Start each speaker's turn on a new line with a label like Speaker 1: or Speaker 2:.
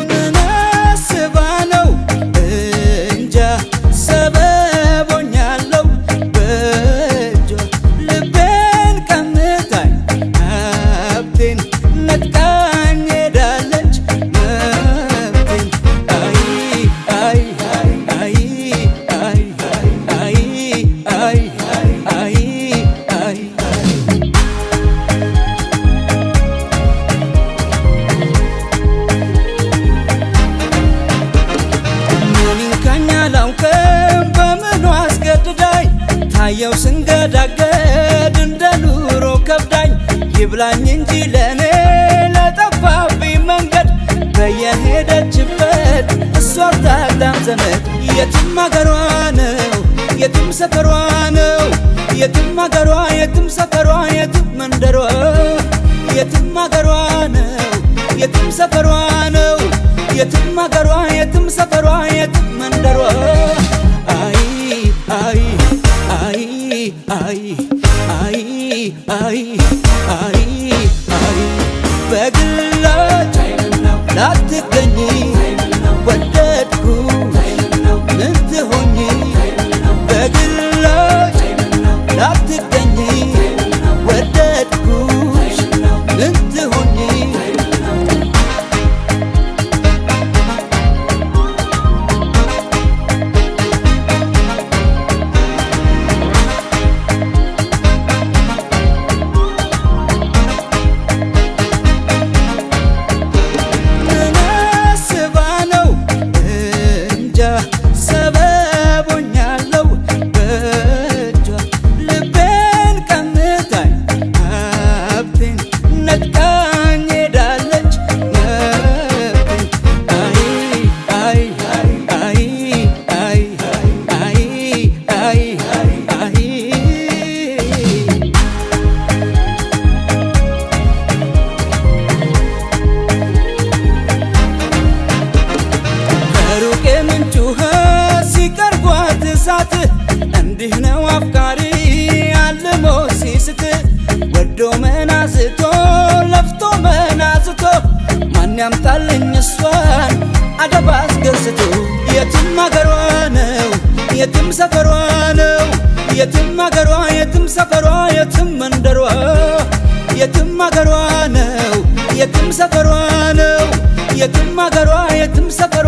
Speaker 1: ምን አስባ ነው እንጃ ሰበብ ሆኛለሁ በእጇ ልቤን ቀምታኝ ሀብቴን ነጥቃኝ ሄዳለች መብቴን። አይ አይ አይ አይ አይ አይ አይ አይ። ምን ይንካኝ አላውቅም፣ በምኗ አስገድዳኝ ታየው ስንገዳገድ እንደ ኑሮ ከብዳኝ። ይብላኝ እንጂ ለእኔ ለጠፋብኝ መንገድ፣ በየሄደችበት እሷ አታጣም ዘመድ። የትም አገሯ ነው፣ የትም ሰፈሯ ነው፣ የትም አገሯ፣ የትም ሰፈሯ፣ የትም መንደሯ። የትም አገሯ ነው፣ የትም ሰፈሯ ነው፣ የትም አገሯ፣ የትም ሰፈሯ፣ የትም መንደሯ። አይ አይ አይ አይ አይ አይ አይ አይ። በግላጭ ላትገኝ ወደድኩ ምን ትሆኚ፣ በግላጭ ላትገኝ ወደድኩሽ ምን ትሆኚ። ምን አስባ ነው እንጃ ሰበብ ሆኛለሁ በእጇ ልቤን ቀምታኝ ሀብቴን ነጥቃኝ ሄዳለች መብቴን። አይ አይ አይ አይ አይ አይ አይ። ከሩቅ የምንጭ ውሃ ሲቀርቧት እሳት፣ እንዲህ ነው አፍቃሪ አልሞ ሲስት። ወዶ መናዝቶ ለፍቶ መናዝቶ ማን ያምጣልኝ እሷን አደብ አስገዝቶ። የትም አገሯ ነው፣ የትም ሰፈሯ ነው፣ የትም አገሯ፣ የትም ሰፈሯ፣ የትም መንደሯ። የትም አገሯ ነው፣ የትም ሰፈሯ ነው፣ የትም አገሯ፣ የትም ሰፈሯ።